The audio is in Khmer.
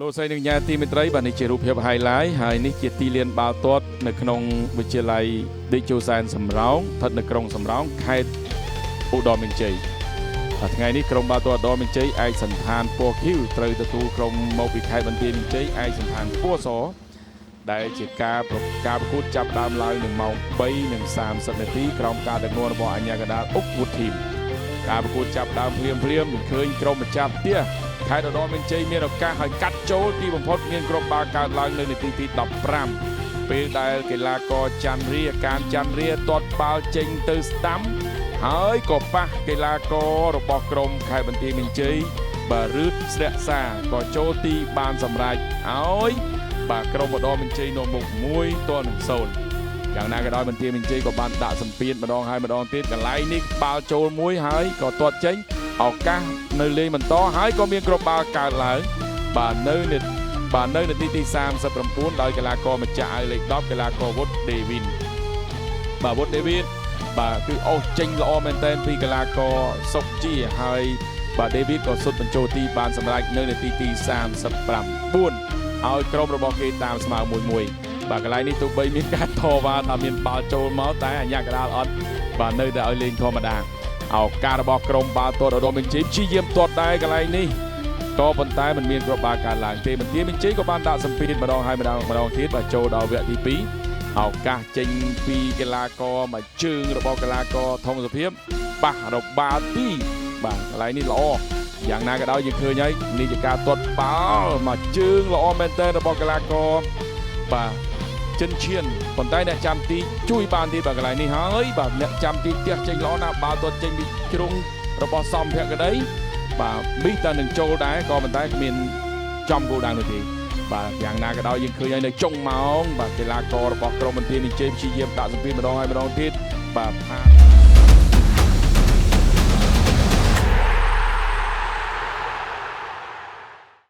លោកស្រីនិងញ៉ាទីមេត្រីបាទនេះជារូបភាព highlight ហើយនេះជាទីលានបាល់ទាត់នៅក្នុងវិទ្យាល័យតេជោសែនសំរោងស្ថិតនៅក្រុងសំរោងខេត្តឧត្តរមានជ័យបាទថ្ងៃនេះក្រុមបាល់ទាត់ឧត្តរមានជ័យឯកសណ្ឋានពណ៌ខៀវត្រូវទទួលក្រុមមកពីខេត្តបន្ទាយមានជ័យឯកសណ្ឋានពណ៌សដែលជាការប្រកួតចាប់ដើមឡើងនៅម៉ោង3:30នាទីក្រោមការដឹកនាំរបស់អាជ្ញាកណ្ដាលអុកវុធីមការប្រកួតចាប់ដើមភ្លាមភ្លាមឃើញក្រុមម្ចាស់ផ្ទះខេត្តឧត្តរមានជ័យមានឱកាសឲ្យកាត់ចូលទីបំផុតមានក្រុមបាល់កើតឡើងនៅនាទីទី15ពេលដែលកីឡាករចន្ទរាកានចន្ទរាទាត់បាល់ចេញទៅស្ដាំហើយក៏ប៉ះកីឡាកររបស់ក្រុមខេត្តបន្ទាយមានជ័យបាទរឺតស្រាក់សាក៏ចូលទីបានសម្រេចឲ្យបាទក្រុមឧត្តរមានជ័យនាំមុខ1-0យ៉ាងណាក៏ដោយបន្ទាយមានជ័យក៏បានដាក់សម្ពាធម្ដងហើយម្ដងទៀតកន្លែងនេះបាល់ចូលមួយហើយក៏ទាត់ចេញឱកាសនៅលេងបន្តហើយក៏មានគ្រាប់បាល់កើតឡើងបាទនៅនាទីទី39ដោយកីឡាករម្ចាស់អាវលេខ10កីឡាករវុឌ្ឍដេវីនបាទវុឌ្ឍដេវីនបាទគឺអូសចេញល្អមែនទែនពីកីឡាករសុកជាហើយបាទដេវីតក៏សុទ្ធបញ្ចូលទីបានសម្រេចនៅនាទីទី39ឲ្យក្រុមរបស់គេតាមស្មើ1-1បាទកន្លែងនេះទោះបីមានការតវ៉ាថាមានបាល់ចូលមកតែអាជ្ញាកណ្ដាលអត់បាទនៅតែឲ្យលេងធម្មតាឱកាសរបស់ក្រុមបាល់ទាត់ឧត្តរមានជ័យព្យាយាមទាត់ដែរកន្លែងនេះក៏ប៉ុន្តែមិនមានគ្រាប់បាល់កើតឡើងទេបន្ទាយមានជ័យក៏បានដាក់សម្ពាធម្ដងហើយម្ដងម្ដងទៀតបាទចូលដល់វគ្គទី2ឱកាសចេញពីកីឡាករមួយជើងរបស់កីឡាករធំសុភាពប៉ះរបបាល់ទីបាទកន្លែងនេះល្អយ៉ាងណាក៏ដោយយើងឃើញហើយនេះជាការទាត់បាល់មួយជើងល្អមែនទែនរបស់កីឡាករបាទចិនឈៀនប៉ុន្តែអ្នកចាំទីជួយបានទៀតបាទកន្លែងនេះហើយបាទអ្នកចាំទីផ្ទះចេញល្អណាស់បាល់ទាត់ចេញពីជ្រុងរបស់សំភក្តីបាទមីសតែនឹងចូលដែរក៏ប៉ុន្តែគ្មានចំគោលដៅនោះទេបាទយ៉ាងណាក៏ដោយយើងឃើញហើយនៅចុងម៉ោងបាទកីឡាកររបស់ក្រុមបន្ទាយមានជ័យព្យាយាមដាក់សម្ពាធម្ដងហើយម្ដងទៀតបាទផា